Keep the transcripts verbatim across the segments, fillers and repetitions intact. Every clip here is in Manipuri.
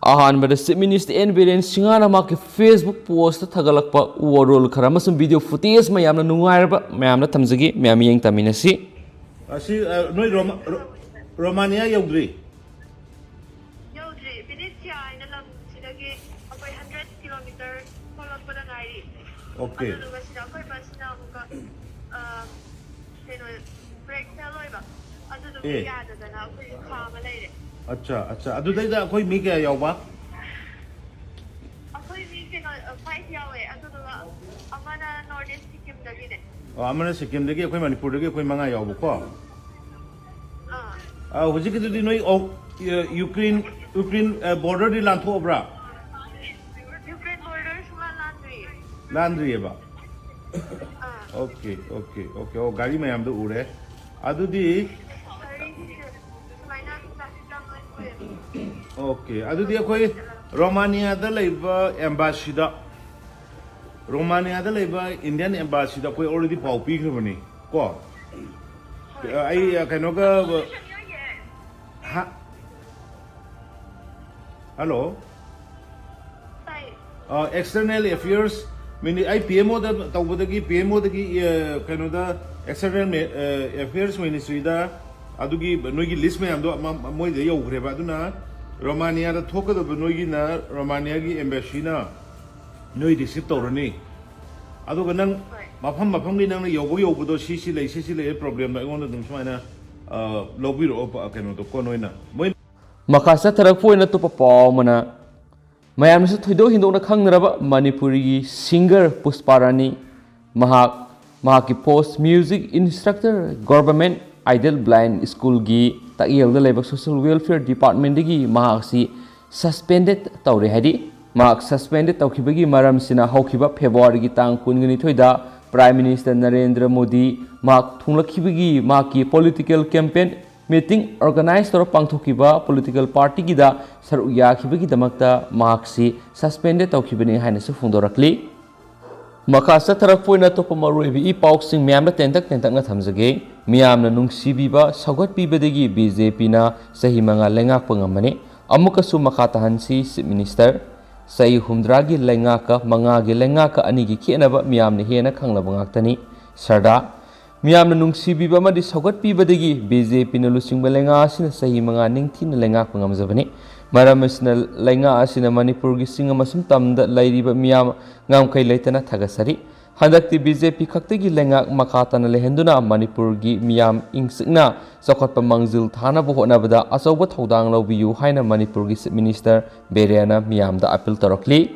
ꯑꯍꯥꯟꯕꯗ Chief Minister N Biren Singh ꯅ ꯃꯍꯥꯛꯀꯤ Facebook post ꯇ ꯊꯥꯒꯠꯂꯛꯄ ꯋꯥꯔꯣꯜ ꯈꯔ ꯑꯃꯁꯨꯡ video footage ꯃꯌꯥꯝꯅ ꯅꯨꯡꯉꯥꯏꯔꯕ ꯃꯌꯥꯝꯅ ꯊꯝꯖꯒꯦ, ꯃꯌꯥꯝ ꯃꯤꯠꯌꯦꯡ ꯇꯝꯃꯤꯟꯅꯁꯤ꯫ ꯑꯁꯤ, ꯑ, ꯅꯣꯏ ꯔꯣꯃꯥ-, ꯔꯣ-, ꯔꯣꯃꯥꯅꯤꯌꯥ ꯌꯧꯗ꯭ꯔꯤ? ꯌꯧꯗ꯭ꯔꯤ꯫ ꯚꯤꯅꯤꯁꯤꯌꯥ ꯍꯥꯏꯅ ꯂꯝꯁꯤꯗꯒꯤ ꯑꯩꯈꯣꯏ hundred kilometer ꯊꯣꯛꯂꯛꯄꯗ ꯉꯥꯏꯔꯤ꯫ Okay. ꯑꯗꯨꯗꯨꯒ ꯁꯤꯗ ꯑꯩꯈꯣꯏ ꯕꯁꯅ ꯑꯃꯨꯛꯀ, ꯑ, ꯀꯩꯅꯣ, brake fail ꯑꯣꯏꯕ꯫ ꯑꯗꯨꯗꯨꯒꯤ ꯑꯦ꯫ ꯌꯥꯗꯗꯅ ꯑꯩꯈꯣꯏꯁꯨ ꯈꯥꯝꯃ ꯂꯩꯔꯦ꯫ ꯑꯠꯆꯥ, ꯑꯠꯆꯥ꯫ ꯑꯗꯨꯗꯩꯗ ꯑꯩꯈꯣꯏ ꯃꯤ ꯀꯌꯥ ꯌꯥꯎꯕ? ꯑꯩꯈꯣꯏ ꯃꯤ ꯀꯩꯅꯣ, five ꯌꯥꯎꯋꯦ꯫ ꯑꯗꯨꯗꯨꯒ ꯑꯃꯅ North East ꯁꯤꯛꯀꯤꯝꯗꯒꯤꯅꯦ꯫ ꯑꯣ, ꯑꯃꯅ ꯁꯤꯛꯀꯤꯝꯗꯒꯤ, ꯑꯩꯈꯣꯏ ꯃꯅꯤꯄꯨꯔꯗꯒꯤ ꯑꯩꯈꯣꯏ ꯃꯉꯥ ꯌꯥꯎꯕꯀꯣ꯫ ꯑꯥ꯫ ꯑ, ꯍꯧꯖꯤꯛꯀꯤꯗꯨꯗꯤ ꯅꯣꯏ, ꯑꯣ, ꯑ, ꯌꯨꯀ꯭ꯔꯦꯟ, ꯌꯨꯀ꯭ꯔꯦꯟ, ꯑ, border ꯗꯤ ꯂꯥꯟꯊꯣꯛꯑꯕ꯭ꯔꯥ? ꯌꯨꯀ꯭ꯔꯦꯟ border ꯁꯨꯡꯂꯥꯟ ꯂꯥꯟꯗ꯭ꯔꯤꯌꯦ꯫ ꯂꯥꯟꯗ꯭ꯔꯤꯌꯦꯕ? ꯑꯥ꯫ Okay, okay, okay. ꯑꯣ, ꯒꯥꯔꯤ ꯃꯌꯥꯝꯗꯣ ꯎꯔꯦ꯫ ꯑꯗꯨꯗꯤ ꯒꯥꯔꯤꯁꯤꯡꯁꯦ ꯁꯨꯃꯥꯏꯅ ꯆꯪ-, ꯆꯪꯉꯛꯑꯦ꯫ Okay, ꯑꯗꯨꯗꯤ ꯑꯩꯈꯣꯏ ꯔꯣꯃꯥꯅꯤꯌꯥꯗ ꯂꯩꯕ embassy ꯗ, ꯔꯣꯃꯥꯅꯤꯌꯥꯗ ꯂꯩꯕ Indian embassy ꯗ ꯑꯩꯈꯣꯏ already ꯄꯥꯎ ꯄꯤꯈ꯭ꯔꯕꯅꯤ ꯀꯣ꯫ ꯍꯣꯏ꯫ ꯑꯩ, ꯑ, ꯀꯩꯅꯣꯒ, ꯍꯥ? Hello? ꯇꯥꯏꯌꯦ꯫ ꯑ, External Affairs ꯃꯤꯅꯤ-, ꯑꯩ P M O ꯗ ꯇꯧꯕꯗꯒꯤ, P M O ꯗꯒꯤ, ꯑ, ꯀꯩꯅꯣꯗ, External ꯃꯦ-, ꯑ, Affairs Ministry ꯗ ꯑꯗꯨꯒꯤ ꯅꯣꯏꯒꯤ list ꯃꯌꯥꯝꯗꯣ ꯑꯃ-, ꯃꯣꯏꯗ ꯌꯧꯈ꯭ꯔꯦꯕ꯫ ꯑꯗꯨꯅ ꯔꯣꯃꯥꯅꯤꯌꯥꯗ ꯊꯣꯛꯀꯗꯕ ꯅꯣꯏꯒꯤꯅ ꯔꯣꯃꯥꯅꯤꯌꯥꯒꯤ embassy ꯅ ꯅꯣꯏ receive ꯇꯧꯔꯅꯤ꯫ ꯑꯗꯨꯒ ꯅꯪ ꯍꯣꯏ꯫ ꯃꯐꯝ ꯃꯐꯝꯒꯤ ꯅꯪꯅ ꯌꯧꯕ ꯌꯧꯕꯗꯣ ꯁꯤ ꯁꯤ ꯂꯩ, ꯁꯤ ꯁꯤ ꯂꯩ problem ꯗꯣ ꯑꯩꯉꯣꯟꯗ ꯑꯗꯨꯝ ꯁꯨꯃꯥꯏꯅ, ꯑ, ꯂꯧꯕꯤꯔꯛꯑꯣ, ꯄ-, ꯀꯩꯅꯣꯗꯣ ꯀꯣ ꯅꯣꯏꯅ꯫ ꯃꯣꯏ ꯃꯈꯥ ꯆꯠꯊꯔꯛꯄ ꯑꯣꯏꯅ ꯑꯇꯣꯞꯄ ꯄꯥꯎ ꯑꯃꯅ, ꯃꯌꯥꯝꯅꯁꯨ ꯊꯣꯏꯗꯣꯛ ꯍꯦꯟꯗꯣꯛꯅ ꯈꯪꯅꯔꯕ ꯃꯅꯤꯄꯨꯔꯤꯒꯤ singer ꯄꯨꯁꯄꯥ ꯔꯥꯅꯤ, ꯃꯍꯥꯛ ꯃꯍꯥꯛꯀꯤ post music instructor, Government Aided Blind School ꯒꯤ ꯇꯥꯛꯌꯦꯜꯗ ꯂꯩꯕ Social Welfare Department ꯗꯒꯤ ꯃꯍꯥꯛ ꯑꯁꯤ suspended ꯇꯧꯔꯦ꯫ ꯍꯥꯏꯗꯤ, ꯃꯍꯥꯛ suspended ꯇꯧꯈꯤꯕꯒꯤ ꯃꯔꯝꯁꯤꯅ ꯍꯧꯈꯤꯕ February ꯒꯤ ꯇꯥꯡ ꯀꯨꯟꯒ ꯅꯤꯊꯣꯏꯗ Prime Minister ꯅꯔꯦꯟꯗ꯭ꯔ ꯃꯣꯗꯤ ꯃꯍꯥꯛ ꯊꯨꯡꯂꯛꯈꯤꯕꯒꯤ ꯃꯍꯥꯛꯀꯤ political campaign meeting organize ꯇꯧꯔ ꯄꯥꯡꯊꯣꯛꯈꯤꯕ political party ꯒꯤꯗ ꯁꯔꯨꯛ ꯌꯥꯈꯤꯕꯒꯤꯗꯃꯛꯇ ꯃꯍꯥꯛꯁꯤ suspended ꯇꯧꯈꯤꯕꯅꯤ ꯍꯥꯏꯅꯁꯨ ꯐꯣꯡꯗꯣꯔꯛꯂꯤ꯫ ꯃꯈꯥ ꯆꯠꯊꯔꯛꯄ ꯑꯣꯏꯅ ꯑꯇꯣꯞꯄ ꯃꯔꯨꯑꯣꯏꯕ ꯏ ꯄꯥꯎꯁꯤꯡ ꯃꯌꯥꯝꯗ ꯇꯦꯟꯇꯛ ꯇꯦꯟꯇꯛꯅ ꯊꯝꯖꯒꯦ꯫ ꯃꯤꯌꯥꯝꯅ ꯅꯨꯡꯁꯤꯕꯤꯕ ꯁꯧꯒꯠꯄꯤꯕꯗꯒꯤ B J P ꯅ ꯆꯍꯤ ꯃꯉꯥ ꯂꯩꯉꯥꯛꯄ ꯉꯝꯕꯅꯤ꯫ ꯑꯃꯨꯛꯀꯁꯨ ꯃꯈꯥ ꯇꯥꯍꯟꯁꯤ, Chief Minister꯫ ꯆꯍꯤ ꯍꯨꯝꯗ꯭ꯔꯥꯒꯤ ꯂꯩꯉꯥꯛꯀ ꯃꯉꯥꯒꯤ ꯂꯩꯉꯥꯛꯀ ꯑꯅꯤꯒꯤ ꯈꯦꯠꯅꯕ ꯃꯤꯌꯥꯝꯅ ꯍꯦꯟꯅ ꯈꯪꯂꯕ ꯉꯥꯛꯇꯅꯤ꯫ ꯁꯔꯗꯥ, ꯃꯤꯌꯥꯝꯅ ꯅꯨꯡꯁꯤꯕꯤꯕ ꯑꯃꯗꯤ ꯁꯧꯒꯠꯄꯤꯕꯗꯒꯤ ꯕꯤ ꯖꯦ ꯄꯤꯅ ꯂꯨꯆꯤꯡꯕ ꯂꯩꯉꯥꯛ ꯑꯁꯤꯅ ꯆꯍꯤ ꯃꯉꯥ ꯅꯤꯡꯊꯤꯅ ꯂꯩꯉꯥꯛꯄ ꯉꯝꯖꯕꯅꯤ꯫ ꯃꯔꯝ ꯑꯁꯤꯅ ꯂꯩꯉꯥꯛ ꯑꯁꯤꯅ ꯃꯅꯤꯄꯨꯔꯒꯤ ꯆꯤꯡ ꯑꯃꯁꯨꯡ ꯇꯝꯗ ꯂꯩꯔꯤꯕ ꯃꯤꯌꯥꯝ ꯉꯝꯈꯩ ꯂꯩꯇꯅ ꯊꯥꯒꯠꯆꯔꯤ꯫ ꯍꯟꯗꯛꯇꯤ ꯕꯤ ꯖꯦ ꯄꯤ ꯈꯛꯇꯒꯤ ꯂꯩꯉꯥꯛ ꯃꯈꯥ ꯇꯥꯅ ꯂꯩꯍꯟꯗꯨꯅ ꯃꯅꯤꯄꯨꯔꯒꯤ ꯃꯤꯌꯥꯝ ꯏꯪ ꯆꯤꯛꯅ ꯆꯥꯎꯈꯠꯄ ꯃꯥꯡꯖꯤꯜ ꯊꯥꯅꯕ ꯍꯣꯠꯅꯕꯗ ꯑꯆꯧꯕ ꯊꯧꯗꯥꯡ ꯂꯧꯕꯤꯌꯨ ꯍꯥꯏꯅ ꯃꯅꯤꯄꯨꯔꯒꯤ Chief Minister ꯕꯤꯔꯦꯟꯅ ꯃꯤꯌꯥꯝꯗ ꯑꯥꯄꯤꯜ ꯇꯧꯔꯛꯂꯤ꯫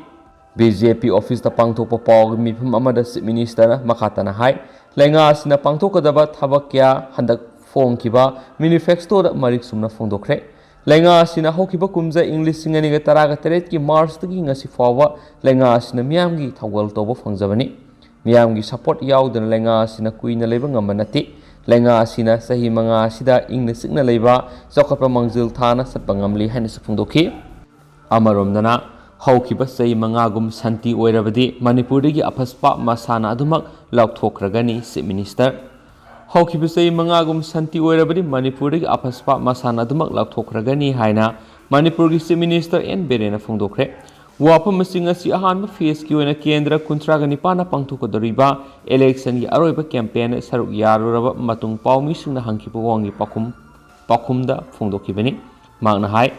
ꯕꯤ ꯖꯦ ꯄꯤ ꯑꯣꯐꯤꯁꯇ ꯄꯥꯡꯊꯣꯛꯄ ꯄꯥꯎꯒꯤ ꯃꯤꯐꯝ ꯑꯃꯗ Chief Ministerꯅ ꯃꯈꯥ ꯇꯥꯅ ꯍꯥꯏ, ꯂꯩꯉꯥꯛ ꯑꯁꯤꯅ ꯄꯥꯡꯊꯣꯛꯀꯗꯕ ꯊꯕꯛ ꯀꯌꯥ ꯍꯟꯗꯛ ꯐꯣꯡꯈꯤꯕ ꯃꯦꯅꯤꯐꯦꯁꯇꯣꯗ ꯃꯔꯤꯛ ꯆꯨꯝꯅ ꯐꯣꯡꯗꯣꯛꯈ꯭ꯔꯦ꯫ ꯂꯩꯉꯥꯛ ꯑꯁꯤꯅ ꯍꯧꯈꯤꯕ ꯀꯨꯝꯖꯥ ꯏꯪ ꯂꯤꯁꯤꯡ ꯑꯅꯤꯒ ꯇꯔꯥꯒ ꯇꯔꯦꯠꯀꯤ ꯃꯥꯔꯆꯇꯒꯤ ꯉꯁꯤ ꯐꯥꯎꯕ ꯂꯩꯉꯥꯛ ꯑꯁꯤꯅ ꯃꯤꯌꯥꯝꯒꯤ ꯊꯧꯒꯜ ꯇꯧꯕ ꯐꯪꯖꯕꯅꯤ꯫ ꯃꯤꯌꯥꯝꯒꯤ ꯁꯄꯣꯔꯠ ꯌꯥꯎꯗꯅ ꯂꯩꯉꯥꯛ ꯑꯁꯤꯅ ꯀꯨꯏꯅ ꯂꯩꯕ ꯉꯝꯕ ꯅꯠꯇꯦ꯫ ꯂꯩꯉꯥꯛ ꯑꯁꯤꯅ ꯆꯍꯤ ꯃꯉꯥ ꯑꯁꯤꯗ ꯏꯪꯅ ꯆꯤꯛꯅ ꯂꯩꯕ ꯆꯥꯎꯈꯠꯄ ꯃꯥꯡꯖꯤꯜ ꯊꯥꯅ ꯆꯠꯄ ꯉꯝꯂꯤ ꯍꯥꯏꯅꯁꯨ ꯐꯣꯡꯗꯣꯛꯈꯤ꯫ ꯑꯃꯔꯣꯝꯗꯅ, ꯍꯧꯈꯤꯕ ꯆꯍꯤ ꯃꯉꯥꯒꯨꯝ ꯁꯥꯟꯇꯤ ꯑꯣꯏꯔꯕꯗꯤ ꯃꯅꯤꯄꯨꯔꯗꯒꯤ ꯑꯐꯁꯄꯥ ꯃꯁꯥꯟꯅ ꯑꯗꯨꯃꯛ ꯂꯥꯎꯊꯣꯛꯈ꯭ꯔꯒꯅꯤ, Chief Minister꯫ ꯍꯧꯈꯤꯕ ꯆꯍꯤ ꯃꯉꯥꯒꯨꯝ ꯁꯥꯟꯇꯤ ꯑꯣꯏꯔꯕꯗꯤ ꯃꯅꯤꯄꯨꯔꯗꯒꯤ ꯑꯐꯁꯄꯥ ꯃꯁꯥꯟꯅ ꯑꯗꯨꯃꯛ ꯂꯥꯎꯊꯣꯛꯈ꯭ꯔꯒꯅꯤ ꯍꯥꯏꯅ ꯃꯅꯤꯄꯨꯔꯒꯤ Chief Minister ꯑꯦꯟ ꯕꯤꯔꯦꯟꯅ ꯐꯣꯡꯗꯣꯛꯈ꯭ꯔꯦ꯫ ꯋꯥꯐꯝ ꯑꯁꯤ ꯉꯁꯤ ꯑꯍꯥꯟꯕ ꯐꯦꯖꯀꯤ ꯑꯣꯏꯅ ꯀꯦꯟꯗ꯭ꯔ ꯀꯨꯟꯊ꯭ꯔꯥꯒ ꯅꯤꯄꯥꯟꯅ ꯄꯥꯡꯊꯣꯛꯀꯗꯧꯔꯤꯕ ꯏꯂꯦꯛꯁꯟꯒꯤ ꯑꯔꯣꯏꯕ ꯀꯦꯝꯄꯦꯟ ꯁꯔꯨꯛ ꯌꯥꯔꯨꯔꯕ ꯃꯇꯨꯡ ꯄꯥꯎꯃꯤꯁꯤꯡꯅ ꯍꯪꯈꯤꯕ ꯋꯥꯍꯪꯒꯤ ꯄꯥꯎꯈꯨꯝ, ꯄꯥꯎꯈꯨꯝꯗ ꯐꯣꯡꯗꯣꯛꯈꯤꯕꯅꯤ꯫ ꯃꯍꯥꯛꯅ ꯍꯥꯏ,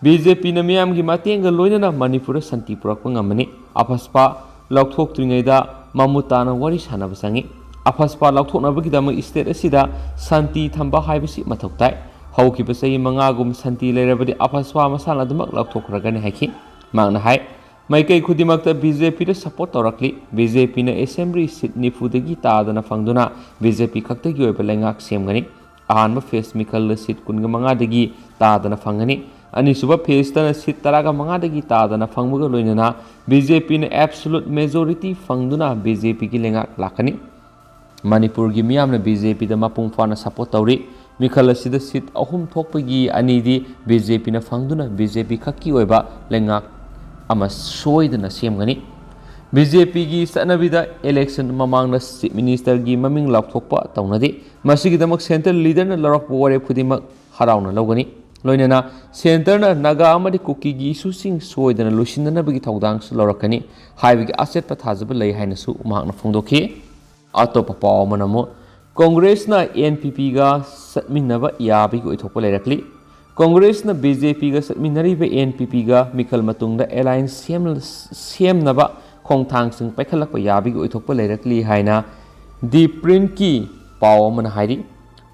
ꯕꯤ ꯖꯦ ꯄꯤꯅ ꯃꯤꯌꯥꯝꯒꯤ ꯃꯇꯦꯡꯒ ꯂꯣꯏꯅꯅ ꯃꯅꯤꯄꯨꯔꯗ ꯁꯥꯟꯇꯤ ꯄꯨꯔꯛꯄ ꯉꯝꯃꯅꯤ꯫ ꯑꯐꯁꯄꯥ ꯂꯧꯊꯣꯛꯇ꯭ꯔꯤꯉꯩꯗ ꯃꯃꯨꯠ ꯇꯥꯅ ꯋꯥꯔꯤ ꯁꯥꯟꯅꯕ ꯆꯪꯏ꯫ ꯑꯐꯁꯄꯥ ꯂꯧꯊꯣꯛꯅꯕꯒꯤꯗꯃꯛ ꯁ꯭ꯇꯦꯠ ꯑꯁꯤꯗ ꯁꯥꯟꯇꯤ ꯊꯝꯕ ꯍꯥꯏꯕꯁꯤ ꯃꯊꯧ ꯇꯥꯏ꯫ ꯍꯧꯈꯤꯕ ꯆꯍꯤ ꯃꯉꯥꯒꯨꯝ ꯁꯥꯟꯇꯤ ꯂꯩꯔꯕꯗꯤ ꯑꯐꯁꯄꯥ ꯃꯁꯥꯟꯅ ꯑꯗꯨꯃꯛ ꯂꯧꯊꯣꯛꯈ꯭ꯔꯒꯅꯤ ꯍꯥꯏꯈꯤ꯫ ꯃꯍꯥꯛꯅ ꯍꯥꯏ, ꯃꯥꯏꯀꯩ ꯈꯨꯗꯤꯡꯃꯛꯇ ꯕꯤ ꯖꯦ ꯄꯤꯗ ꯁꯄꯣꯔꯠ ꯇꯧꯔꯛꯂꯤ꯫ ꯕꯤ ꯖꯦ ꯄꯤꯅ ꯑꯦꯁꯦꯝꯕ꯭ꯂꯤ ꯁꯤꯠ ꯅꯤꯐꯨꯗꯒꯤ ꯇꯥꯗꯅ ꯐꯪꯗꯨꯅ ꯕꯤ ꯖꯦ ꯄꯤ ꯈꯛꯇꯒꯤ ꯑꯣꯏꯕ ꯂꯩꯉꯥꯛ ꯁꯦꯝꯒꯅꯤ꯫ ꯑꯍꯥꯟꯕ ꯐꯦꯖ ꯃꯤꯈꯜꯗ ꯁꯤꯠ ꯀꯨꯟꯒ ꯃꯉꯥꯗꯒꯤ ꯇꯥꯗꯅ ꯐꯪꯒꯅꯤ꯫ ꯑꯅꯤꯁꯨꯕ ꯐꯦꯖꯇꯅ ꯁꯤꯠ ꯇꯔꯥꯒ ꯃꯉꯥꯗꯒꯤ ꯇꯥꯗꯅ ꯐꯪꯕꯒ ꯂꯣꯏꯅꯅ ꯕꯤ ꯖꯦ ꯄꯤꯅ ꯑꯦꯕꯁꯣꯂꯨꯠ ꯃꯦꯖꯣꯔꯤꯇꯤ ꯐꯪꯗꯨꯅ ꯕꯤ ꯖꯦ ꯄꯤꯒꯤ ꯂꯩꯉꯥꯛ ꯂꯥꯛꯀꯅꯤ꯫ ꯃꯅꯤꯄꯨꯔꯒꯤ ꯃꯤꯌꯥꯝꯅ ꯕꯤ ꯖꯦ ꯄꯤꯗ ꯃꯄꯨꯡ ꯐꯥꯅ ꯁꯄꯣꯔꯠ ꯇꯧꯔꯤ꯫ ꯃꯤꯈꯜ ꯑꯁꯤꯗ ꯁꯤꯠ ꯑꯍꯨꯝ ꯊꯣꯛꯄꯒꯤ ꯑꯅꯤꯗꯤ ꯕꯤ ꯖꯦ ꯄꯤꯅ ꯐꯪꯗꯨꯅ ꯕꯤ ꯖꯦ ꯄꯤ ꯈꯛꯀꯤ ꯑꯣꯏꯕ ꯂꯩꯉꯥꯛ ꯑꯃ ꯁꯣꯏꯗꯅ ꯁꯦꯝꯒꯅꯤ꯫ ꯕꯤ ꯖꯦ ꯄꯤꯒꯤ ꯆꯠꯅꯕꯤꯗ ꯏꯂꯦꯛꯁꯟ ꯃꯃꯥꯡꯗ ꯆꯤꯐ ꯃꯤꯅꯤꯁꯇꯔꯒꯤ ꯃꯃꯤꯡ ꯂꯥꯎꯊꯣꯛꯄ ꯇꯧꯅꯗꯦ꯫ ꯃꯁꯤꯒꯤꯗꯃꯛ ꯁꯦꯟꯇ꯭ꯔꯦꯜ ꯂꯤꯗꯔꯅ ꯂꯧꯔꯛꯄ ꯋꯥꯔꯦꯞ ꯈꯨꯗꯤꯡꯃꯛ ꯍꯔꯥꯎꯅ ꯂꯧꯒꯅꯤ꯫ ꯂꯣꯏꯅꯅ ꯁꯦꯟꯇꯔꯅ ꯅꯥꯒꯥ ꯑꯃꯗꯤ ꯀꯨꯀꯤꯒꯤ ꯏꯁꯨꯁꯤꯡ ꯁꯣꯏꯗꯅ ꯂꯣꯏꯁꯤꯟꯅꯅꯕꯒꯤ ꯊꯧꯗꯥꯡꯁꯨ ꯂꯧꯔꯛꯀꯅꯤ ꯍꯥꯏꯕꯒꯤ ꯑꯆꯦꯠꯄ ꯊꯥꯖꯕ ꯂꯩ ꯍꯥꯏꯅꯁꯨ ꯃꯍꯥꯛꯅ ꯐꯣꯡꯗꯣꯛꯈꯤ꯫ ꯑꯇꯣꯞꯄ ꯄꯥꯎ ꯑꯃꯅ ꯑꯃꯨꯛ ꯀꯣꯡꯒ꯭ꯔꯦꯁꯅ ꯑꯦꯟ ꯄꯤ ꯄꯤꯒ ꯆꯠꯃꯤꯟꯅꯕ ꯌꯥꯕꯒꯤ ꯑꯣꯏꯊꯣꯛꯄ ꯂꯩꯔꯛꯂꯤ꯫ ꯀꯣꯡꯒ꯭ꯔꯦꯁꯅ ꯕꯤ ꯖꯦ ꯄꯤꯒ ꯆꯠꯃꯤꯟꯅꯔꯤꯕ ꯑꯦꯟ ꯄꯤ ꯄꯤꯒ ꯃꯤꯈꯜ ꯃꯇꯨꯡꯗ ꯑꯦꯂꯥꯏꯟꯁ ꯁꯦꯝ-, ꯁꯦꯝꯅꯕ ꯈꯣꯡꯊꯥꯡꯁꯤꯡ ꯄꯥꯏꯈꯠꯂꯛꯄ ꯌꯥꯕꯒꯤ ꯑꯣꯏꯊꯣꯛꯄ ꯂꯩꯔꯛꯂꯤ ꯍꯥꯏꯅ ꯗꯤ ꯄ꯭ꯔꯤꯟꯠꯀꯤ ꯄꯥꯎ ꯑꯃꯅ ꯍꯥꯏꯔꯤ꯫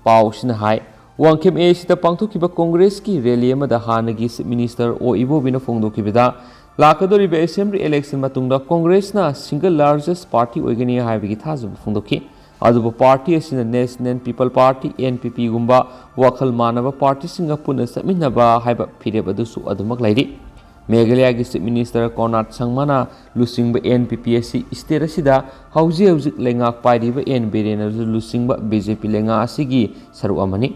ꯄꯥꯎ ꯑꯁꯤꯅ ꯍꯥꯏ, ꯋꯥꯡꯈꯦꯝ ꯑꯦ ꯁꯤꯗ ꯄꯥꯡꯊꯣꯛꯈꯤꯕ ꯀꯣꯡꯒ꯭ꯔꯦꯁꯀꯤ ꯔꯦꯂꯤ ꯑꯃꯗ ꯍꯥꯟꯅꯒꯤ ꯆꯤꯐ ꯃꯤꯅꯤꯁꯇꯔ ꯑꯣ ꯏꯕꯣꯕꯤꯅ ꯐꯣꯡꯗꯣꯛꯈꯤꯕꯗ, ꯂꯥꯛꯀꯗꯧꯔꯤꯕ ꯑꯦꯁꯦꯝꯕ꯭ꯂꯤ ꯏꯂꯦꯛꯁꯟ ꯃꯇꯨꯡꯗ ꯀꯣꯡꯒ꯭ꯔꯦꯁꯅ ꯁꯤꯡꯒꯜ ꯂꯥꯔꯖꯦꯁ ꯄꯥꯔꯇꯤ ꯑꯣꯏꯒꯅꯤ ꯍꯥꯏꯕꯒꯤ ꯊꯥꯖꯕ ꯐꯣꯡꯗꯣꯛꯈꯤ꯫ ꯑꯗꯨꯕꯨ ꯄꯥꯔꯇꯤ ꯑꯁꯤꯅ national people party, N P ꯄꯤꯒꯨꯝꯕ ꯋꯥꯈꯜ ꯃꯥꯟꯅꯕ ꯄꯥꯔꯇꯤꯁꯤꯡꯒ ꯄꯨꯟꯅ ꯆꯠꯃꯤꯟꯅꯕ ꯍꯥꯏꯕ ꯐꯤꯔꯦꯞ ꯑꯗꯨꯁꯨ ꯑꯗꯨꯃꯛ ꯂꯩꯔꯤ꯫ ꯃꯦꯘꯥꯂꯌꯥꯒꯤ ꯆꯤꯐ ꯃꯤꯅꯤꯁꯇꯔ ꯀꯣꯅꯥꯔꯗ ꯁꯪꯃꯥꯅ ꯂꯨꯆꯤꯡꯕ ꯑꯦꯟ ꯄꯤ ꯄꯤ ꯑꯁꯤ ꯁ꯭ꯇꯦꯠ ꯑꯁꯤꯗ ꯍꯧꯖꯤꯛ ꯍꯧꯖꯤꯛ ꯂꯩꯉꯥꯛ ꯄꯥꯏꯔꯤꯕ ꯑꯦꯟ ꯕꯤꯔꯦꯟꯅꯁꯨ ꯂꯨꯆꯤꯡꯕ ꯕꯤ ꯖꯦ ꯄꯤ ꯂꯩꯉꯥꯛ ꯑꯁꯤꯒꯤ ꯁꯔꯨꯛ ꯑꯃꯅꯤ꯫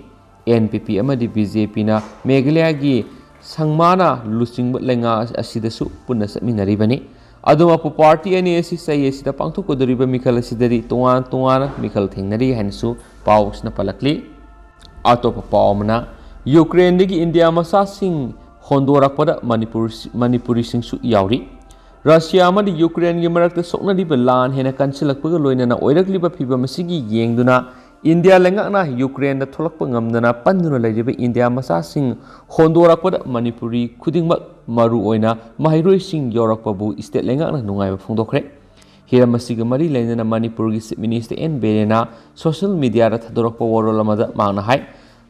ꯑꯦꯟ ꯄꯤ ꯄꯤ ꯑꯃꯗꯤ ꯕꯤ ꯖꯦ ꯄꯤꯅ ꯃꯦꯘꯥꯂꯌꯥꯒꯤ ꯁꯪꯃꯥꯅ ꯂꯨꯆꯤꯡꯕ ꯂꯩꯉꯥꯛ ꯑꯁꯤꯗꯁꯨ ꯄꯨꯟꯅ ꯆꯠꯃꯤꯟꯅꯔꯤꯕꯅꯤ꯫ ꯑꯗꯨꯃꯛꯄꯨ ꯄꯥꯔꯇꯤ ꯑꯅꯤ ꯑꯁꯤ ꯆꯍꯤ ꯑꯁꯤꯗ ꯄꯥꯡꯊꯣꯛꯀꯗꯧꯔꯤꯕ ꯃꯤꯈꯜ ꯑꯁꯤꯗꯗꯤ ꯇꯣꯉꯥꯟ ꯇꯣꯉꯥꯟꯅ ꯃꯤꯈꯜ ꯊꯦꯡꯅꯔꯤ ꯍꯥꯏꯅꯁꯨ ꯄꯥꯎ ꯑꯁꯤꯅ ꯄꯜꯂꯛꯂꯤ꯫ ꯑꯇꯣꯞꯄ ꯄꯥꯎ ꯑꯃꯅ, ꯌꯨꯀ꯭ꯔꯦꯟꯗꯒꯤ ꯏꯟꯗꯤꯌꯥ ꯃꯆꯥꯁꯤꯡ ꯍꯣꯟꯗꯣꯔꯛꯄꯗ ꯃꯅꯤꯄꯨꯔ, ꯃꯅꯤꯄꯨꯔꯤꯁꯤꯡꯁꯨ ꯌꯥꯎꯔꯤ꯫ ꯔꯁꯤꯌꯥ ꯑꯃꯗꯤ ꯌꯨꯀ꯭ꯔꯦꯟꯒꯤ ꯃꯔꯛꯇ ꯁꯣꯛꯅꯔꯤꯕ ꯂꯥꯟ ꯍꯦꯟꯅ ꯀꯟꯁꯤꯜꯂꯛꯄꯒ ꯂꯣꯏꯅꯅ ꯑꯣꯏꯔꯛꯂꯤꯕ ꯐꯤꯚꯝ ꯑꯁꯤꯒꯤ ꯌꯦꯡꯗꯨꯅ ꯏꯟꯗꯤꯌꯥ ꯂꯩꯉꯥꯛꯅ ꯌꯨꯀ꯭ꯔꯦꯟꯗ ꯊꯣꯛꯂꯛꯄ ꯉꯝꯗꯅ ꯄꯟꯗꯨꯅ ꯂꯩꯔꯤꯕ ꯏꯟꯗꯤꯌꯥ ꯃꯆꯥꯁꯤꯡ ꯍꯣꯟꯗꯣꯔꯛꯄꯗ ꯃꯅꯤꯄꯨꯔꯤ ꯈꯨꯗꯤꯡꯃꯛ, ꯃꯔꯨꯑꯣꯏꯅ ꯃꯍꯩꯔꯣꯏꯁꯤꯡ ꯌꯧꯔꯛꯄꯕꯨ ꯁ꯭ꯇꯦꯠ ꯂꯩꯉꯥꯛꯅ ꯅꯨꯡꯉꯥꯏꯕ ꯐꯣꯡꯗꯣꯛꯈ꯭ꯔꯦ꯫ ꯍꯤꯔꯝ ꯑꯁꯤꯒ ꯃꯔꯤ ꯂꯩꯅꯅ ꯃꯅꯤꯄꯨꯔꯒꯤ ꯆꯤꯐ ꯃꯤꯅꯤꯁꯇꯔ ꯑꯦꯟ ꯕꯤꯔꯦꯟꯅ ꯁꯣꯁꯤꯌꯦꯜ ꯃꯤꯗꯤꯌꯥꯗ ꯊꯥꯗꯣꯔꯛꯄ ꯋꯥꯔꯣꯜ ꯑꯃꯗ ꯃꯍꯥꯛꯅ ꯍꯥꯏ,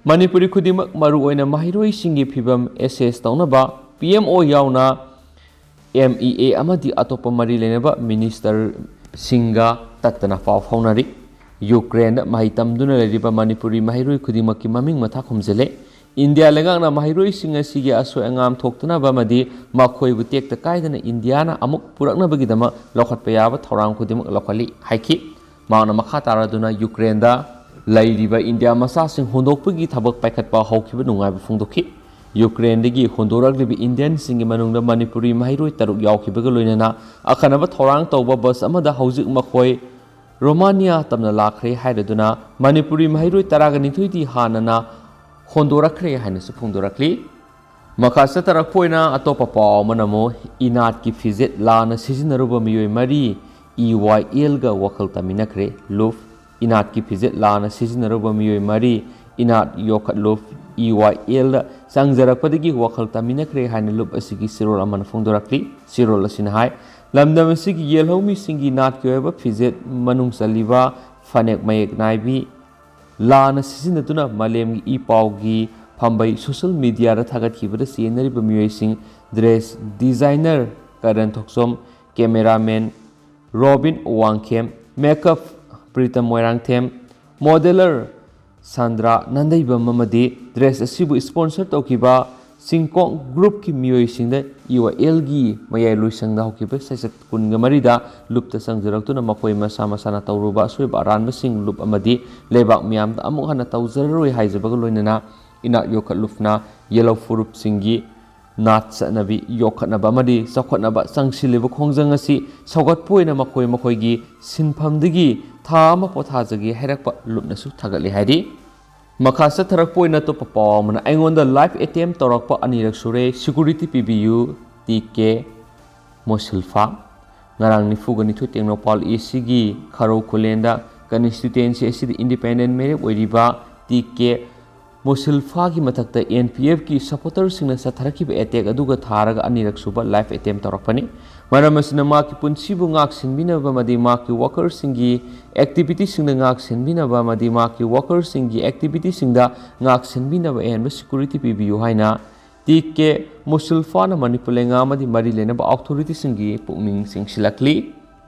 ꯃꯅꯤꯄꯨꯔꯤ ꯈꯨꯗꯤꯡꯃꯛ, ꯃꯔꯨꯑꯣꯏꯅ ꯃꯍꯩꯔꯣꯏꯁꯤꯡꯒꯤ ꯐꯤꯚꯝ ꯑꯦꯁꯦꯁ ꯇꯧꯅꯕ ꯄꯤ ꯑꯦꯝ ꯑꯣ ꯌꯥꯎꯅ ꯑꯦꯝ ꯏ ꯑꯦ ꯑꯃꯗꯤ ꯑꯇꯣꯞꯄ ꯃꯔꯤ ꯂꯩꯅꯕ ꯃꯤꯅꯤꯁꯇꯔꯁꯤꯡꯒ ꯇꯠꯇꯅ ꯄꯥꯎ ꯐꯥꯎꯅꯔꯤ꯫ ꯌꯨꯀ꯭ꯔꯦꯟꯗ ꯃꯍꯩ ꯇꯝꯗꯨꯅ ꯂꯩꯔꯤꯕ ꯃꯅꯤꯄꯨꯔꯤ ꯃꯍꯩꯔꯣꯏ ꯈꯨꯗꯤꯡꯃꯛꯀꯤ ꯃꯃꯤꯡ ꯃꯊꯥ ꯈꯣꯝꯖꯤꯜꯂꯦ꯫ ꯏꯟꯗꯤꯌꯥ ꯂꯩꯉꯥꯛꯅ ꯃꯍꯩꯔꯣꯏꯁꯤꯡ ꯑꯁꯤꯒꯤ ꯑꯁꯣꯏ ꯑꯉꯥꯝ ꯊꯣꯛꯇꯅꯕ ꯑꯃꯗꯤ ꯃꯈꯣꯏꯕꯨ ꯇꯦꯛꯇ ꯀꯥꯏꯗꯅ ꯏꯟꯗꯤꯌꯥꯅ ꯑꯃꯨꯛ ꯄꯨꯔꯛꯅꯕꯒꯤꯗꯃꯛ ꯂꯧꯈꯠꯄ ꯌꯥꯕ ꯊꯧꯔꯥꯡ ꯈꯨꯗꯤꯡꯃꯛ ꯂꯧꯈꯠꯂꯤ ꯍꯥꯏꯈꯤ꯫ ꯃꯍꯥꯛꯅ ꯃꯈꯥ ꯇꯥꯔꯗꯨꯅ ꯌꯨꯀ꯭ꯔꯦꯟꯗ ꯂꯩꯔꯤꯕ ꯏꯟꯗꯤꯌꯥ ꯃꯆꯥꯁꯤꯡ ꯍꯣꯟꯗꯣꯛꯄꯒꯤ ꯊꯕꯛ ꯄꯥꯏꯈꯠꯄ ꯍꯧꯈꯤꯕ ꯅꯨꯡꯉꯥꯏꯕ ꯐꯣꯡꯗꯣꯛꯈꯤ꯫ ꯌꯨꯀ꯭ꯔꯦꯟꯗꯒꯤ ꯍꯣꯟꯗꯣꯔꯛꯂꯤꯕ ꯏꯟꯗꯤꯌꯟꯁꯤꯡꯒꯤ ꯃꯅꯨꯡꯗ ꯃꯅꯤꯄꯨꯔꯤ ꯃꯍꯩꯔꯣꯏ ꯇꯔꯨꯛ ꯌꯥꯎꯈꯤꯕꯒ ꯂꯣꯏꯅꯅ ꯑꯈꯟꯅꯕ ꯊꯧꯔꯥꯡ ꯇꯧꯕ ꯕꯁ ꯑꯃꯗ ꯍꯧꯖꯤꯛ ꯃꯈꯣꯏ ꯔꯣꯃꯥꯅꯤꯌꯥ ꯇꯝꯅ ꯂꯥꯛꯈ꯭ꯔꯦ ꯍꯥꯏꯔꯗꯨꯅ ꯃꯅꯤꯄꯨꯔꯤ ꯃꯍꯩꯔꯣꯏ ꯇꯔꯥꯒ ꯅꯤꯊꯣꯏꯗꯤ ꯍꯥꯟꯅꯅ ꯍꯣꯟꯗꯣꯔꯛꯈ꯭ꯔꯦ ꯍꯥꯏꯅꯁꯨ ꯐꯣꯡꯗꯣꯔꯛꯂꯤ꯫ ꯃꯈꯥ ꯆꯠꯊꯔꯛꯄ ꯑꯣꯏꯅ ꯑꯇꯣꯞꯄ ꯄꯥꯎ ꯑꯃꯅ ꯑꯃꯨꯛ ꯏꯅꯥꯠꯀꯤ ꯐꯤꯖꯦꯠ ꯂꯥꯟꯅ ꯁꯤꯖꯤꯟꯅꯔꯨꯕ ꯃꯤꯑꯣꯏ ꯃꯔꯤ ꯏ ꯋꯥꯏ ꯑꯦꯜꯒ ꯋꯥꯈꯜ ꯇꯥꯃꯤꯟꯅꯈ꯭ꯔꯦ꯫ ꯂꯨꯞ ꯏꯅꯥꯠꯀꯤ ꯐꯤꯖꯦꯠ ꯂꯥꯟꯅ ꯁꯤꯖꯤꯟꯅꯔꯨꯕ ꯃꯤꯑꯣꯏ ꯃꯔꯤ ꯏꯅꯥꯠ ꯌꯣꯛꯈꯠ ꯂꯨꯞ ꯏ ꯋꯥꯏ ꯑꯦꯜꯗ ꯆꯪꯖꯔꯛꯄꯗꯒꯤ ꯋꯥꯈꯜ ꯇꯥꯃꯤꯟꯅꯈ꯭ꯔꯦ ꯍꯥꯏꯅ ꯂꯨꯞ ꯑꯁꯤꯒꯤ ꯆꯦꯔꯣꯜ ꯑꯃꯅ ꯐꯣꯡꯗꯣꯔꯛꯂꯤ꯫ ꯆꯦꯔꯣꯜ ꯑꯁꯤꯅ ꯍꯥꯏ, ꯂꯝꯗꯝ ꯑꯁꯤꯒꯤ ꯌꯦꯜꯍꯧꯃꯤꯁꯤꯡꯒꯤ ꯅꯥꯠꯀꯤ ꯑꯣꯏꯕ ꯐꯤꯖꯦꯠ ꯃꯅꯨꯡ ꯆꯜꯂꯤꯕ ꯐꯅꯦꯛ ꯃꯌꯦꯛ ꯅꯥꯏꯕꯤ ꯂꯥꯟꯅ ꯁꯤꯖꯤꯟꯅꯗꯨꯅ ꯃꯥꯂꯦꯝꯒꯤ ꯏ ꯄꯥꯎꯒꯤ ꯐꯝꯕꯩ ꯁꯣꯁꯤꯌꯦꯜ ꯃꯤꯗꯤꯌꯥꯗ ꯊꯥꯒꯠꯈꯤꯕꯗ ꯆꯦꯟꯅꯔꯤꯕ ꯃꯤꯑꯣꯏꯁꯤꯡ, dress designer Karan Thokchom, cameraman Robin Wangkhem, makeup Pritam Moirangthem, modeller Sandra Nandeibam ꯑꯃꯗꯤ ꯗ꯭ꯔꯦꯁ ꯑꯁꯤꯕꯨ ꯁ꯭ꯄꯣꯟꯁꯔ ꯇꯧꯈꯤꯕ ꯆꯤꯡꯀꯣꯡ ꯒ꯭ꯔꯨꯞꯀꯤ ꯃꯤꯑꯣꯏꯁꯤꯡꯗ ꯏ ꯋꯥꯏ ꯑꯦꯜꯒꯤ ꯃꯌꯥꯏ ꯂꯣꯏꯁꯪꯗ ꯍꯧꯈꯤꯕ ꯆꯩꯆꯠ ꯀꯨꯟꯒ ꯃꯔꯤꯗ ꯂꯨꯞꯇ ꯆꯪꯖꯔꯛꯇꯨꯅ ꯃꯈꯣꯏ ꯃꯁꯥ ꯃꯁꯥꯅ ꯇꯧꯔꯨꯕ ꯑꯁꯣꯏꯕ ꯑꯔꯥꯟꯕꯁꯤꯡ ꯂꯨꯞ ꯑꯃꯗꯤ ꯂꯩꯕꯥꯛ ꯃꯤꯌꯥꯝꯗ ꯑꯃꯨꯛ ꯍꯟꯅ ꯇꯧꯖꯔꯔꯣꯏ ꯍꯥꯏꯖꯕꯒ ꯂꯣꯏꯅꯅ ꯏꯅꯥꯠ ꯌꯣꯛꯈꯠ ꯂꯨꯞꯅ ꯌꯦꯜꯍꯧ ꯐꯨꯔꯨꯞꯁꯤꯡꯒꯤ ꯅꯥꯠ ꯆꯠꯅꯕꯤ ꯌꯣꯛꯈꯠꯅꯕ ꯑꯃꯗꯤ ꯆꯥꯎꯈꯠꯅꯕ ꯆꯪꯁꯤꯜꯂꯤꯕ ꯈꯣꯡꯖꯪ ꯑꯁꯤ ꯁꯧꯒꯠꯄ ꯑꯣꯏꯅ ꯃꯈꯣꯏ ꯃꯈꯣꯏꯒꯤ ꯁꯤꯟꯐꯝꯗꯒꯤ ꯊꯥ ꯑꯃ ꯄꯣꯊꯥꯖꯒꯦ ꯍꯥꯏꯔꯛꯄ ꯂꯨꯞꯅꯁꯨ ꯊꯥꯒꯠꯂꯤ ꯍꯥꯏꯔꯤ꯫ ꯃꯈꯥ ꯆꯠꯊꯔꯛꯄ ꯑꯣꯏꯅ ꯑꯇꯣꯞꯄ ꯄꯥꯎ ꯑꯃꯅ, ꯑꯩꯉꯣꯟꯗ ꯂꯥꯏꯐ ꯑꯦꯇꯦꯝ ꯇꯧꯔꯛꯄ ꯑꯅꯤꯔꯛ ꯁꯨꯔꯦ, ꯁꯦꯀ꯭ꯌꯨꯔꯤꯇꯤ ꯄꯤꯕꯤꯌꯨ, ꯇꯤ ꯀꯦ ꯃꯣꯁꯤꯜꯐꯥ꯫ ꯉꯔꯥꯡ ꯅꯤꯐꯨꯒ ꯅꯤꯊꯣꯏ ꯇꯦꯡꯅꯧꯄꯜ ꯏꯁ ꯁꯤꯒꯤ ꯈꯔꯧ ꯈꯨꯂꯦꯟꯗ ꯀꯟꯁꯇꯤꯇ꯭ꯋꯦꯟꯁꯤ ꯑꯁꯤꯗ ꯏꯟꯗꯤꯄꯦꯟꯗꯦꯟ ꯃꯦꯌꯔ ꯑꯣꯏꯔꯤꯕ ꯇꯤ ꯀꯦ ꯃꯣꯁꯤꯜꯐꯥꯒꯤ ꯃꯊꯛꯇ ꯑꯦꯟ ꯄꯤ ꯑꯦꯐꯀꯤ ꯁꯄꯣꯔꯇꯔꯁꯤꯡꯅ ꯆꯠꯊꯔꯛꯈꯤꯕ ꯑꯦꯇꯦꯛ ꯑꯗꯨꯒ ꯊꯥꯔꯒ ꯑꯅꯤꯔꯛ ꯁꯨꯕ ꯂꯥꯏꯐ ꯑꯦꯇꯦꯝ ꯇꯧꯔꯛꯄꯅꯤ꯫ ꯃꯔꯝ ꯑꯁꯤꯅ ꯃꯍꯥꯛꯀꯤ ꯄꯨꯟꯁꯤꯕꯨ ꯉꯥꯛ ꯁꯦꯟꯕꯤꯅꯕ ꯑꯃꯗꯤ ꯃꯍꯥꯛꯀꯤ ꯋꯥꯀꯔꯁꯤꯡꯒꯤ ꯑꯦꯛꯇꯤꯚꯤꯇꯤꯁꯤꯡꯗ ꯉꯥꯛ ꯁꯦꯟꯕꯤꯅꯕ ꯑꯃꯗꯤ ꯃꯍꯥꯛꯀꯤ ꯋꯥꯀꯔꯁꯤꯡꯒꯤ ꯑꯦꯛꯇꯤꯚꯤꯇꯤꯁꯤꯡꯗ ꯉꯥꯛ ꯁꯦꯟꯕꯤꯅꯕ ꯑꯍꯦꯟꯕ ꯁꯦꯀ꯭ꯌꯨꯔꯤꯇꯤ ꯄꯤꯕꯤꯌꯨ ꯍꯥꯏꯅ ꯇꯤ ꯀꯦ ꯃꯨꯁꯨꯜꯐꯥꯅ ꯃꯅꯤꯄꯨꯔ ꯂꯩꯉꯥꯛ ꯑꯃꯗꯤ ꯃꯔꯤ ꯂꯩꯅꯕ ꯑꯣꯊꯣꯔꯤꯇꯤꯁꯤꯡꯒꯤ ꯄꯨꯛꯅꯤꯡ ꯆꯤꯡꯁꯤꯜꯂꯛꯂꯤ꯫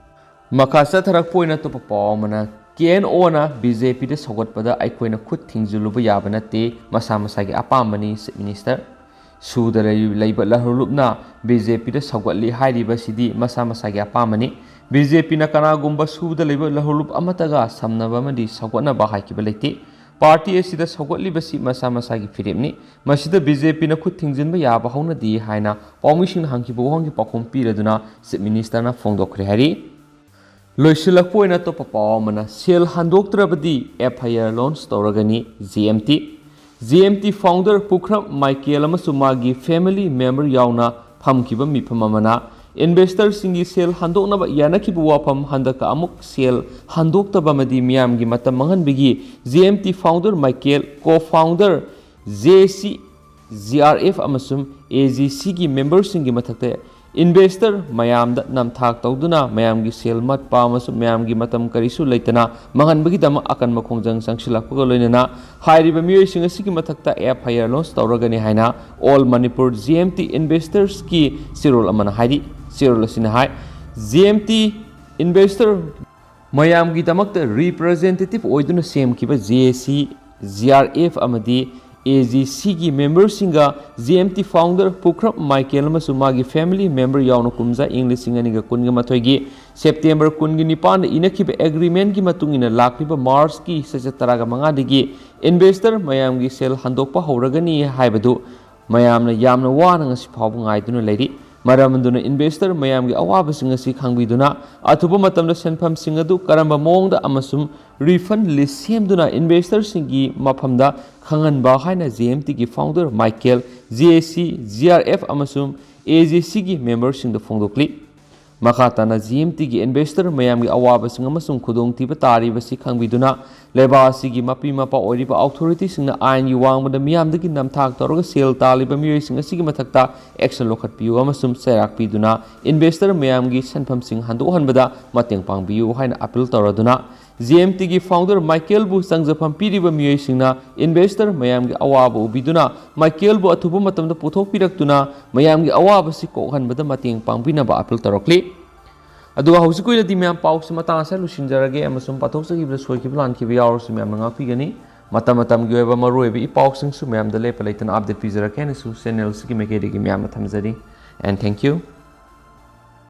ꯃꯈꯥ ꯆꯠꯊꯔꯛꯄ ꯑꯣꯏꯅ ꯑꯇꯣꯞꯄ ꯄꯥꯎ ꯑꯃꯅ, ꯀꯦ ꯑꯦꯟ ꯑꯣꯅ ꯕꯤ ꯖꯦ ꯄꯤꯗ ꯁꯧꯒꯠꯄꯗ ꯑꯩꯈꯣꯏꯅ ꯈꯨꯠ ꯊꯤꯡꯖꯤꯜꯂꯨꯕ ꯌꯥꯕ ꯅꯠꯇꯦ, ꯃꯁꯥ ꯃꯁꯥꯒꯤ ꯑꯄꯥꯝꯕꯅꯤ, ꯆꯤꯐ ꯃꯤꯅꯤꯁꯇꯔ꯫ ꯁꯨꯗ ꯂꯩ-, ꯂꯩꯕ ꯂꯍꯧꯂꯨꯞꯅ ꯕꯤ ꯖꯦ ꯄꯤꯗ ꯁꯧꯒꯠꯂꯤ ꯍꯥꯏꯔꯤꯕꯁꯤꯗꯤ ꯃꯁꯥ ꯃꯁꯥꯒꯤ ꯑꯄꯥꯝꯕꯅꯤ꯫ ꯕꯤ ꯖꯦ ꯄꯤꯅ ꯀꯅꯥꯒꯨꯝꯕ ꯁꯨꯗ ꯂꯩꯕ ꯂꯍꯧꯂꯨꯞ ꯑꯃꯠꯇꯒ ꯁꯝꯅꯕ ꯑꯃꯗꯤ ꯁꯧꯒꯠꯅꯕ ꯍꯥꯏꯈꯤꯕ ꯂꯩꯇꯦ꯫ ꯄꯥꯔꯇꯤ ꯑꯁꯤꯗ ꯁꯧꯒꯠꯂꯤꯕꯁꯤ ꯃꯁꯥ ꯃꯁꯥꯒꯤ ꯐꯤꯔꯦꯞꯅꯤ꯫ ꯃꯁꯤꯗ ꯕꯤ ꯖꯦ ꯄꯤꯅ ꯈꯨꯠ ꯊꯤꯡꯖꯤꯟꯕ ꯌꯥꯕ ꯍꯧꯅꯗꯦ ꯍꯥꯏꯅ ꯄꯥꯎꯃꯤꯁꯤꯡꯅ ꯍꯪꯈꯤꯕ ꯋꯥꯍꯪꯒꯤ ꯄꯥꯎꯈꯨꯝ ꯄꯤꯔꯗꯨꯅ ꯆꯤꯐ ꯃꯤꯅꯤꯁꯇꯔꯅ ꯐꯣꯡꯗꯣꯛꯈ꯭ꯔꯦ ꯍꯥꯏꯔꯤ꯫ ꯂꯣꯏꯁꯤꯜꯂꯛꯄ ꯑꯣꯏꯅ ꯑꯇꯣꯞꯄ ꯄꯥꯎ ꯑꯃꯅ, ꯁꯦꯜ ꯍꯟꯗꯣꯛꯇ꯭ꯔꯕꯗꯤ ꯑꯦꯐ ꯑꯥꯏ ꯑꯥꯔ ꯂꯣꯟꯁ ꯇꯧꯔꯒꯅꯤ, G M T. G M T founder Pukhram Michael ꯑꯃꯁꯨꯡ ꯃꯥꯒꯤ family member ꯌꯥꯎꯅ ꯐꯝꯈꯤꯕ ꯃꯤꯐꯝ ꯑꯃꯅ investorꯁꯤꯡꯒꯤ ꯁꯦꯜ ꯍꯟꯗꯣꯛꯅꯕ ꯌꯥꯅꯈꯤꯕ ꯋꯥꯐꯝ ꯍꯟꯗꯛꯀ ꯑꯃꯨꯛ ꯁꯦꯜ ꯍꯟꯗꯣꯛꯇꯕ ꯑꯃꯗꯤ ꯃꯤꯌꯥꯝꯒꯤ ꯃꯇꯝ ꯃꯥꯡꯍꯟꯕꯒꯤ G M T founder Michael, co-founder J C, G R F ꯑꯃꯁꯨꯡ ꯑꯦ ꯖꯤ ꯁꯤꯒꯤ memberꯁꯤꯡꯒꯤ ꯃꯊꯛꯇ investor ꯃꯌꯥꯝꯗ ꯅꯝꯊꯥꯛ ꯇꯧꯗꯨꯅ ꯃꯌꯥꯝꯒꯤ ꯁꯦꯜ ꯃꯠꯄ ꯑꯃꯁꯨꯡ ꯃꯌꯥꯝꯒꯤ ꯃꯇꯝ ꯀꯔꯤꯁꯨ ꯂꯩꯇꯅ ꯃꯥꯡꯍꯟꯕꯒꯤꯗꯃꯛ ꯑꯀꯟꯕ ꯈꯣꯡꯖꯪ ꯆꯪꯁꯤꯜꯂꯛꯄꯒ ꯂꯣꯏꯅꯅ ꯍꯥꯏꯔꯤꯕ ꯃꯤꯑꯣꯏꯁꯤꯡ ꯑꯁꯤꯒꯤ ꯃꯊꯛꯇ F I R launch ꯇꯧꯔꯒꯅꯤ ꯍꯥꯏꯅ All Manipur G M T Investorsꯀꯤ ꯆꯦꯔꯣꯜ ꯑꯃꯅ ꯍꯥꯏꯔꯤ꯫ ꯆꯦꯔꯣꯜ ꯑꯁꯤꯅ ꯍꯥꯏ, G M T investor ꯃꯌꯥꯝꯒꯤꯗꯃꯛꯇ representative ꯑꯣꯏꯗꯨꯅ ꯁꯦꯝꯈꯤꯕ J A C, G R F ꯑꯃꯗꯤ A G Cꯒꯤ memberꯁꯤꯡꯒ G M T founder Pukhram Michael ꯑꯃꯁꯨꯡ ꯃꯥꯒꯤ family member ꯌꯥꯎꯅ ꯀꯨꯝꯖꯥ ꯏꯪ ꯂꯤꯁꯤꯡ ꯑꯅꯤꯒ ꯀꯨꯟꯒ ꯃꯥꯊꯣꯏꯒꯤ September ꯀꯨꯟꯒ ꯅꯤꯄꯥꯟꯗ ꯏꯅꯈꯤꯕ agreementꯀꯤ ꯃꯇꯨꯡ ꯏꯟꯅ ꯂꯥꯛꯂꯤꯕ Marchꯀꯤ ꯁꯦꯁꯟ ꯇꯔꯥꯒ ꯃꯉꯥꯗꯒꯤ investor ꯃꯌꯥꯝꯒꯤ ꯁꯦꯜ ꯍꯟꯗꯣꯛꯄ ꯍꯧꯔꯒꯅꯤ ꯍꯥꯏꯕꯗꯨ ꯃꯌꯥꯝꯅ ꯌꯥꯝꯅ ꯋꯥꯅ ꯉꯁꯤ ꯐꯥꯎꯕ ꯉꯥꯏꯗꯨꯅ ꯂꯩꯔꯤ꯫ ꯃꯔꯝ ꯑꯗꯨꯅ investor ꯃꯌꯥꯝꯒꯤ ꯑꯋꯥꯕꯁꯤꯡ ꯑꯁꯤ ꯈꯪꯕꯤꯗꯨꯅ ꯑꯊꯨꯕ ꯃꯇꯝꯗ ꯁꯦꯟꯐꯝꯁꯤꯡ ꯑꯗꯨ ꯀꯔꯝꯕ ꯃꯑꯣꯡꯗ ꯑꯃꯁꯨꯡ refund list ꯁꯦꯝꯗꯨꯅ investorꯁꯤꯡꯒꯤ ꯃꯐꯝꯗ ꯈꯪꯍꯟꯕ ꯍꯥꯏꯅ G M Tꯒꯤ founder Michael, J A C, G R F ꯑꯃꯁꯨꯡ A G Cꯒꯤ memberꯁꯤꯡꯗ ꯐꯣꯡꯗꯣꯛꯂꯤ꯫ ꯃꯈꯥ ꯇꯥꯅ G M Tꯒꯤ investor ꯃꯌꯥꯝꯒꯤ ꯑꯋꯥꯕꯁꯤꯡ ꯑꯃꯁꯨꯡ ꯈꯨꯗꯣꯡꯊꯤꯕ ꯇꯥꯔꯤꯕꯁꯤ ꯈꯪꯕꯤꯗꯨꯅ ꯂꯩꯕꯥꯛ ꯑꯁꯤꯒꯤ ꯃꯄꯤ ꯃꯄꯥ ꯑꯣꯏꯔꯤꯕ authorityꯁꯤꯡꯅ ꯑꯥꯏꯟꯒꯤ ꯋꯥꯡꯃꯗ ꯃꯤꯌꯥꯝꯗꯒꯤ ꯅꯝꯊꯥꯛ ꯇꯧꯔꯒ ꯁꯦꯜ ꯇꯥꯜꯂꯤꯕ ꯃꯤꯑꯣꯏꯁꯤꯡ ꯑꯁꯤꯒꯤ ꯃꯊꯛꯇ action ꯂꯧꯈꯠꯄꯤꯌꯨ ꯑꯃꯁꯨꯡ ꯆꯩꯔꯥꯛ ꯄꯤꯗꯨꯅ investor ꯃꯌꯥꯝꯒꯤ ꯁꯦꯟꯐꯝꯁꯤꯡ ꯍꯟꯗꯣꯛꯍꯟꯕꯗ ꯃꯇꯦꯡ ꯄꯥꯡꯕꯤꯌꯨ ꯍꯥꯏꯅ appeal ꯇꯧꯔꯗꯨꯅ G M Tꯒꯤ founder ꯃꯥꯏꯀꯦꯜꯕꯨ ꯆꯪꯖꯐꯝ ꯄꯤꯔꯤꯕ ꯃꯤꯑꯣꯏꯁꯤꯡꯅ investor ꯃꯌꯥꯝꯒꯤ ꯑꯋꯥꯕ ꯎꯕꯤꯗꯨꯅ ꯃꯥꯏꯀꯦꯜꯕꯨ ꯑꯊꯨꯕ ꯃꯇꯝꯗ ꯄꯨꯊꯣꯛꯄꯤꯔꯛꯇꯨꯅ ꯃꯌꯥꯝꯒꯤ ꯑꯋꯥꯕꯁꯤ ꯀꯣꯛꯍꯟꯕꯗ ꯃꯇꯦꯡ ꯄꯥꯡꯕꯤꯅꯕ appeal ꯇꯧꯔꯛꯂꯤ꯫ ꯑꯗꯨꯒ ꯍꯧꯖꯤꯛꯀꯤ ꯑꯣꯏꯅꯗꯤ ꯃꯌꯥꯝ ꯄꯥꯎꯁꯤ ꯃꯇꯥꯡ ꯑꯁꯤꯗ ꯂꯣꯏꯁꯤꯟꯖꯔꯒꯦ ꯑꯃꯁꯨꯡ ꯄꯥꯊꯣꯛꯆꯈꯤꯕꯗ ꯁꯣꯏꯈꯤꯕ ꯂꯥꯟꯈꯤꯕ ꯌꯥꯎꯔꯁꯨ ꯃꯌꯥꯝꯅ ꯉꯥꯛꯄꯤꯒꯅꯤ꯫ ꯃꯇꯝ ꯃꯇꯝꯒꯤ ꯑꯣꯏꯕ ꯃꯔꯨꯑꯣꯏꯕ ꯏ ꯄꯥꯎꯁꯤꯡꯁꯨ ꯃꯌꯥꯝꯗ ꯂꯦꯞꯄ ꯂꯩꯇꯅ update ꯄꯤꯖꯔꯛꯀꯦ ꯍꯥꯏꯅꯁꯨ channel ꯑꯁꯤꯒꯤ ꯃꯥꯏꯀꯩꯗꯒꯤ ꯃꯌꯥꯝꯗ ꯊꯝꯖꯔꯤ꯫ And thank you.